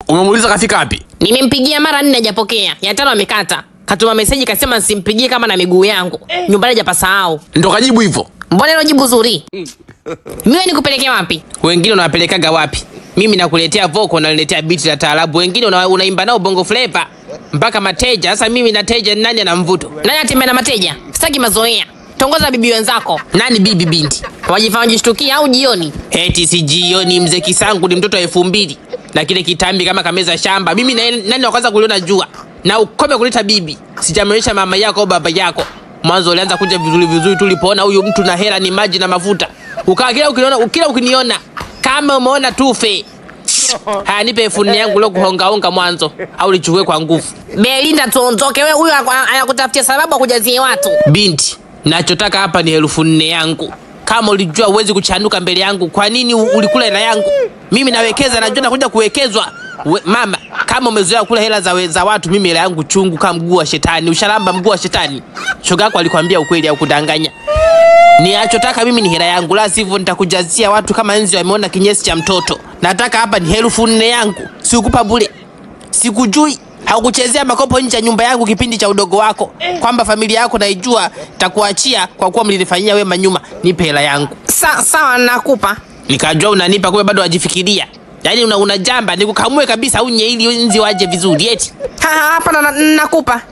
Umemuuliza kafika wapi? Nimempigia mara 4 hajapokea. Ya 5 amekata. Katuma message kasema nisimpigie kama na miguu yangu. Nyumbani hajapasahau. Ndo kajibu hivyo. Mbona hilo jibu zuri? Mimi nikupeleke wapi? Wengine unawapelekaga wapi? Mimi nakuletea vocal na niletea beat la taarabu. Wengine unaimba nao bongo flavor mpaka mateja. Sasa mimi na teja nani ana mvuto? Nani atembea na mateja? Sitaki mazoea. Tongoza bibi wenzako. Nani bibi binti? Wajifanya jishtukia au jioni? Eti si jioni, mzee Kisangu ni mtoto wa 2000 na kile kitambi kama kameza shamba. Mimi na nani wa kwanza kuliona jua? Na ukome kuleta bibi. Sijamuonyesha mama yako au baba yako. Mwanzo ulianza kuja vizuri vizuri tulipoona huyu mtu na hela ni maji na mafuta. Ukawa kila ukiniona, kila ukiniona kama umeona tufe. Haya, nipe 4000 yangu leo kuhongaonga mwanzo au lichukue kwa nguvu. Belinda tuondoke, wewe huyu anakutafutia sababu akujazie watu. Binti, nachotaka hapa ni 4000 yangu. Kama ulijua huwezi kuchanuka mbele yangu, kwa nini ulikula hela yangu? Mimi nawekeza, najua nakuja kuwekezwa. Mama, kama umezoea kula hela za watu, mimi hela yangu chungu kama mguu wa shetani. Ushalamba mguu wa shetani. Shoga yako alikwambia ukweli au kudanganya? Ninachotaka mimi ni hela yangu, la sivyo nitakujazia watu kama nzi wameona kinyesi cha mtoto. Nataka hapa ni 4000 yangu. Sikukupa bure. Sikujui. Haukuchezea makopo nje ya nyumba yangu kipindi cha udogo wako. Kwamba familia yako naijua, nitakuachia kwa kuwa mlinifanyia wema nyuma. Nipe hela yangu. Sawa nakupa. Nikajua unanipa, kumbe bado wajifikiria. Yaani una jamba, nikukamue kabisa unye ili nzi waje vizuri eti. Hapana, nakupa.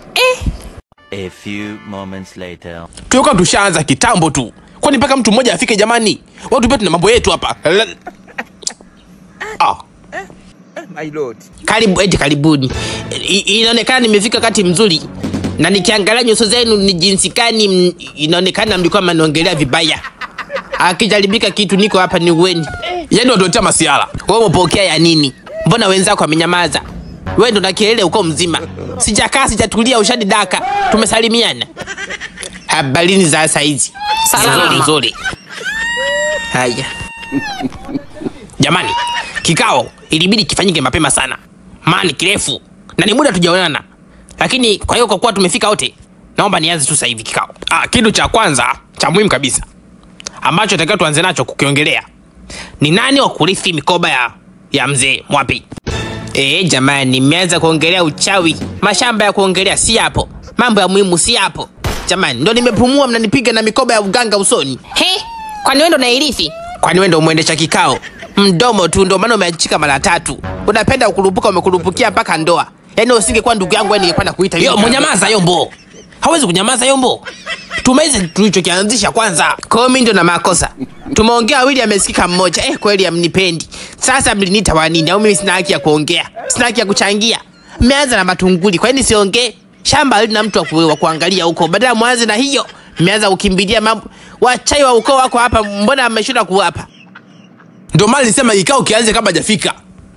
A few moments later. Tulikuwa tushaanza kitambo tu. Kwani mpaka mtu mmoja afike jamani? Watu pia tuna mambo yetu hapa. My lord. Karibu eti karibuni. Inaonekana nimefika wakati mzuri. Na nikiangalia nyuso zenu ni jinsi gani inaonekana mlikuwa mnaongelea vibaya. Akijaribika kitu niko hapa ni uweni. Yaani watu masiala. Wewe umepokea ya nini? Mbona wenzako wamenyamaza? Wewe ndo na kelele uko mzima. Sijakaa sijatulia ushanidaka. Tumesalimiana. Habarini za saa hizi. Salama. Nzuri. Haya. Jamani, kikao ilibidi kifanyike mapema sana. Maana ni kirefu na ni muda tujaonana. Lakini kwa hiyo kwa kuwa tumefika wote, naomba nianze tu sasa hivi kikao. Kitu cha kwanza cha muhimu kabisa ambacho nataka tuanze nacho kukiongelea ni nani wa kurithi mikoba ya mzee Mwapi? Jamani, nimeanza kuongelea uchawi. Mashamba ya kuongelea si hapo. Mambo ya muhimu si hapo. Jamani, ndo nimepumua mnanipiga na mikoba ya uganga usoni. He, kwani wewe ndo unairithi? Kwani wewe ndo muendesha kikao? Mdomo tu ndo maana umeachika mara 3. Unapenda kukurupuka, umekurupukia mpaka ndoa. Yaani usingekuwa ndugu yangu wewe ningekuwa nakuita. Yo, mnyamaza Yombo. Hawezi kunyamaza Yombo. Tumeize tulichokianzisha kwanza. Kwa hiyo mimi ndo na makosa. Tumeongea wawili amesikika mmoja. Kweli hamnipendi. Sasa mliniita wa nini? Au mimi sina haki ya kuongea? Sina haki ya kuchangia. Mmeanza na matunguli. Kwa nini siongee? Shamba halina mtu wa kuangalia huko. Badala mwanze na hiyo, mmeanza kukimbilia mambo. Wachai wa ukoo wako hapa, mbona ameshinda kuwapa? Ndio maana nilisema kikao kianze kabla hajafika.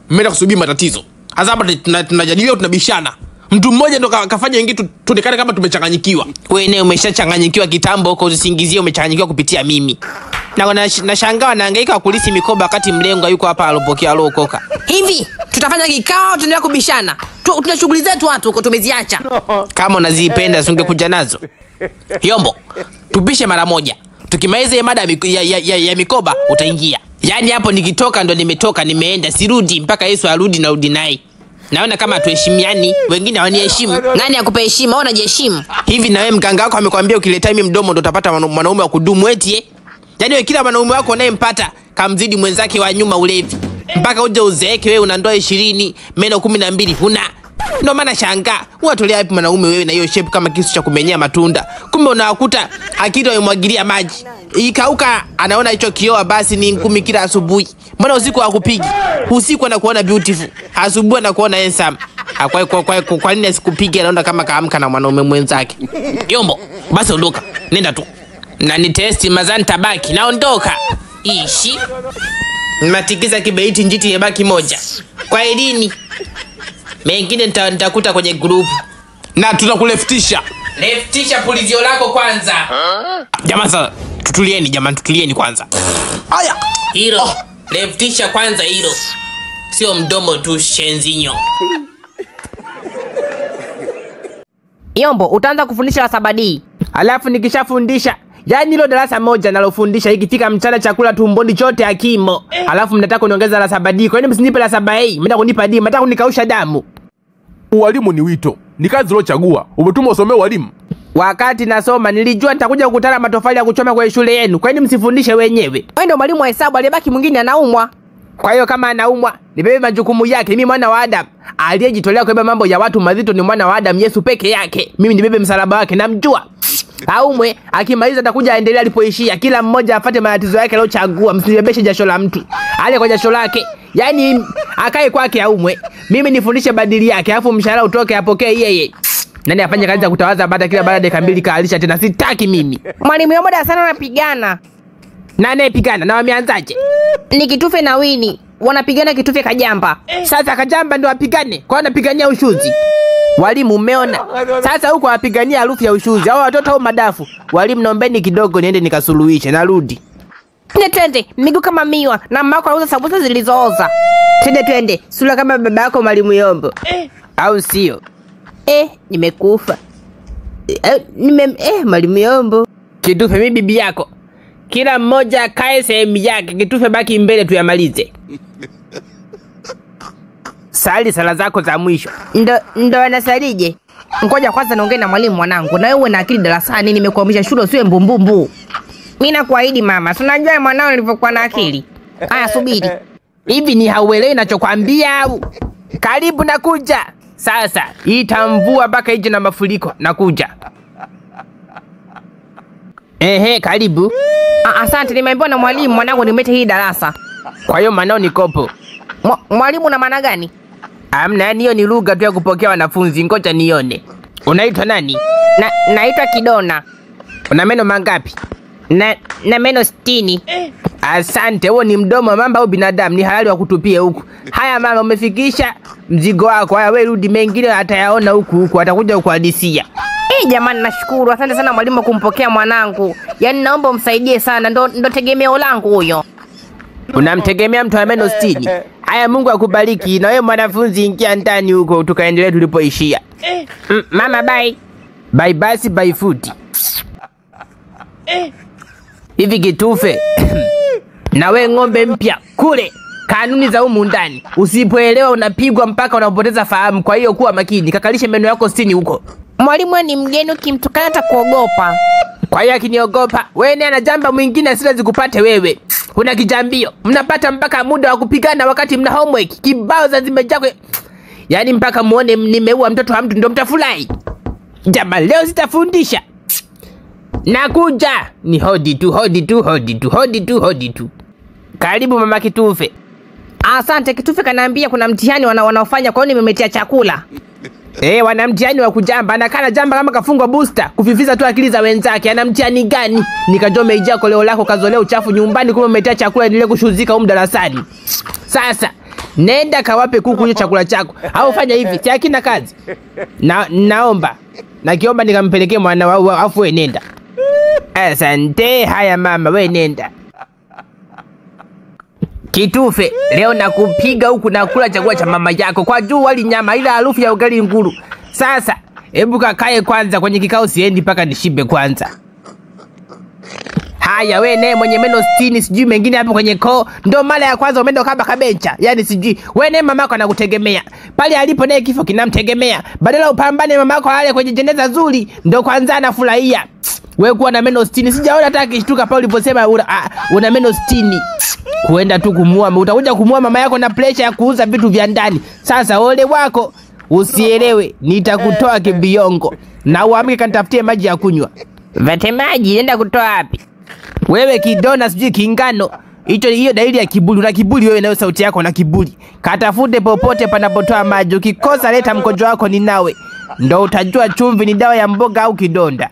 Mmeenda kusubiri matatizo. Sasa hapa tunajadiliwa, tunabishana. Mtu mmoja ndo kafanya wengine tuonekane kama tumechanganyikiwa. Wewe naye umeshachanganyikiwa kitambo huko, usingizie umechanganyikiwa kupitia mimi. Na nashangaa nahangaika kulisi mikoba wakati mlengwa yuko hapa alopokea aliokoka. Hivi tutafanya kikao, tunaendelea kubishana. Tuna shughuli zetu watu huko tumeziacha. Kama unazipenda usingekuja nazo. Yombo, tupishe mara moja. Tukimaliza hii mada ya mikoba utaingia. Yaani hapo nikitoka ndo nimetoka, nimeenda, sirudi mpaka Yesu arudi na rudi naye. Naona kama hatuheshimiani, wengine hawaniheshimu. Nani akupe heshima? Wewe unajiheshimu. Hivi na wewe mganga wako amekwambia ukileta mimi mdomo ndo utapata mwanaume wa kudumu eti eh? Yaani wewe kila mwanaume wako unayempata kamzidi mwenzake wa nyuma ulevi. Mpaka uje uzeeke wewe una ndoa 20, meno 12 huna. Ndio maana shangaa, unatolea wapi mwanaume wewe na hiyo shape kama kisu cha kumenyea matunda? Kumbe unawakuta akili waimwagilia maji. Ikauka anaona hicho kioa basi ni ngumi kila asubuhi. Mbona usiku hakupigi? Usiku anakuona beautiful, asubuhi anakuona handsome. Kwa nini asikupige? Anaona kama kaamka na mwanaume mwenzake. Yombo, basi ondoka. Nenda tu. Na ni testi mazani tabaki. Naondoka. Ishi. Matikiza kibeiti njiti yabaki moja. Kwa elini. Mengine nitakuta kwenye group. Na tutakuleftisha. Leftisha pulizio lako kwanza. Jamaa sasa tutulieni jamani, tutulieni kwanza. Haya. Hilo. Oh. Leftisha kwanza hilo. Sio mdomo tu shenzinyo. Yombo, utaanza kufundisha la sabadi. Alafu nikishafundisha Yaani hilo darasa moja nalofundisha ikifika mchana chakula tumboni chote hakimo. Alafu mnataka kuniongeza la 7 D. Kwa nini msinipe la 7 A? Mnataka kunipa D, mnataka kunikausha damu. Ualimu ni wito. Ni kazi uliochagua. Umetumwa usomee ualimu. Wakati nasoma nilijua nitakuja kukutana matofali ya kuchoma kwenye shule yenu. Kwa nini msifundishe wenyewe? Wewe ndio mwalimu wa hesabu, aliyebaki mwingine anaumwa. Kwa hiyo kama anaumwa, nibebe majukumu yake. Mimi mwana wa Adam aliyejitolea kubeba mambo ya watu mazito ni mwana wa Adam Yesu peke yake. Mimi nibebe msalaba wake, namjua. Aumwe, akimaliza atakuja aendelea alipoishia. Kila mmoja afate matatizo yake aliyochagua. Msibebeshe jasho la mtu. Ale kwa jasho lake. Yaani akae kwake aumwe. Mimi nifundishe badili yake, alafu mshahara utoke apokee yeye. Nani afanye kazi ya kutawaza baada kila baada dakika 2 kaalisha tena? Sitaki mimi. Mwalimu yao darasani wanapigana. Nani anayepigana na wameanzaje? Ni Kitufe na Wini. Wanapigana Kitufe Kajamba. Sasa Kajamba ndio apigane. Kwa anapigania ushuzi. Walimu mmeona. Sasa huko wapigania harufu ya ushuzi. Hao watoto au madafu. Walimu naombeni kidogo niende nikasuluhishe narudi. Twende twende, miguu kama miwa na mama yako anauza sabusa zilizooza. Twende twende, sura kama baba yako Mwalimu Yombo. Au sio? Nimekufa. Mwalimu Yombo. Kitufe mimi bibi yako. Kila mmoja akae sehemu yake. Kitufe baki mbele tuyamalize. Sali sala zako za mwisho. Ndo anasalije? Ngoja kwanza niongee na mwalimu mwanangu. Na wewe uwe na akili darasani, nimekuamisha shule usiwe mbumbumbu. Mimi nakuahidi mama, si unajua mwanao nilivyokuwa na akili. Haya subiri. Hivi ni hauelewi ninachokwambia au? Karibu nakuja. Sasa itamvua mpaka ije na mafuriko. Nakuja. Ehe, karibu. Asante, nimeambiwa na mwalimu mwanangu nimete hii darasa. Kwa hiyo manao ni kopo. Mwalimu na maana gani? Amna, yani hiyo ni lugha tu ya kupokea wanafunzi. Ngoja nione. Unaitwa nani? Naitwa Kidona. Una meno mangapi? Na meno 60. Asante, huo ni mdomo wa mamba au binadamu? Ni halali wa kutupia huku. Haya mama, umefikisha mzigo wako. Haya wewe rudi, mengine atayaona huku huku, atakuja kukuhadisia. Jamani nashukuru. Asante sana mwalimu kumpokea mwanangu. Yaani naomba umsaidie sana, ndo tegemeo langu huyo. Unamtegemea mtu wa meno 60? Haya, Mungu akubariki. Na wewe mwanafunzi ingia ndani huko tukaendelee tulipoishia. Mama bye. Bye basi bye food. Hivi Kitufe. Na we ng'ombe mpya kule, kanuni za humu ndani. Usipoelewa unapigwa mpaka unapoteza fahamu. Kwa hiyo kuwa makini, kakalishe meno yako 60 huko. Mwalimu ni mgeni, ukimtukana atakuogopa. Kwa hiyo akiniogopa, wewe naye ana jamba mwingine asira zikupate wewe. Una kijambio, mnapata mpaka muda wa kupigana wakati mna homework. Kibao za zimejaa. Yaani mpaka muone nimeua mtoto wa mtu ndio mtafurahi. Jamaa leo sitafundisha. Nakuja. Ni hodi tu, hodi tu, hodi tu, hodi tu, hodi tu. Karibu mama Kitufe. Asante. Kitufe kanaambia kuna mtihani wanaofanya, kwa hiyo nimemetia chakula. Wana mtihani wa kujamba. Anakana jamba kama kafungwa booster, kufifiza tu akili za wenzake. Ana mtihani gani? Nikajua umeijia koleo lako kazolea uchafu nyumbani, kumbe umetia chakula endelee kushuzika huko darasani. Sasa nenda kawape kuku hiyo chakula chako. Au fanya hivi, si hakina kazi. Naomba. Nakiomba nikampelekee mwana wao, afu wewe nenda. Asante. Haya mama, wewe nenda. Kitufe, leo nakupiga huku na kula chakula cha mama yako. Kwa juu wali nyama ila harufu ya ugali nguru. Sasa, hebu kakae kwanza kwenye kikao, siendi mpaka nishibe kwanza. Haya we naye mwenye meno 60 sijui mengine hapo kwenye koo, ndo mara ya kwanza umeenda kaba kabencha. Yaani sijui we naye mamako anakutegemea. Pale alipo naye kifo kinamtegemea. Badala upambane mamako ale kwenye jeneza zuri, ndo kwanza anafurahia. Wewe kuwa na meno 60 sijaona hata akishtuka pale uliposema una meno 60. Kuenda tu kumua, utakuja kumua mama yako na pressure ya kuuza vitu vya ndani. Sasa ole wako, usielewe, nitakutoa kibiongo. Na uamke kanitafutie maji ya kunywa. Vate maji nenda kutoa wapi? Wewe kidona sijui kingano. Hicho hiyo dalili ya kiburi. Una kiburi wewe, nayo sauti yako na kiburi. Katafute popote panapotoa maji. Ukikosa leta mkojo wako ninawe. Ndo utajua chumvi ni dawa ya mboga au kidonda.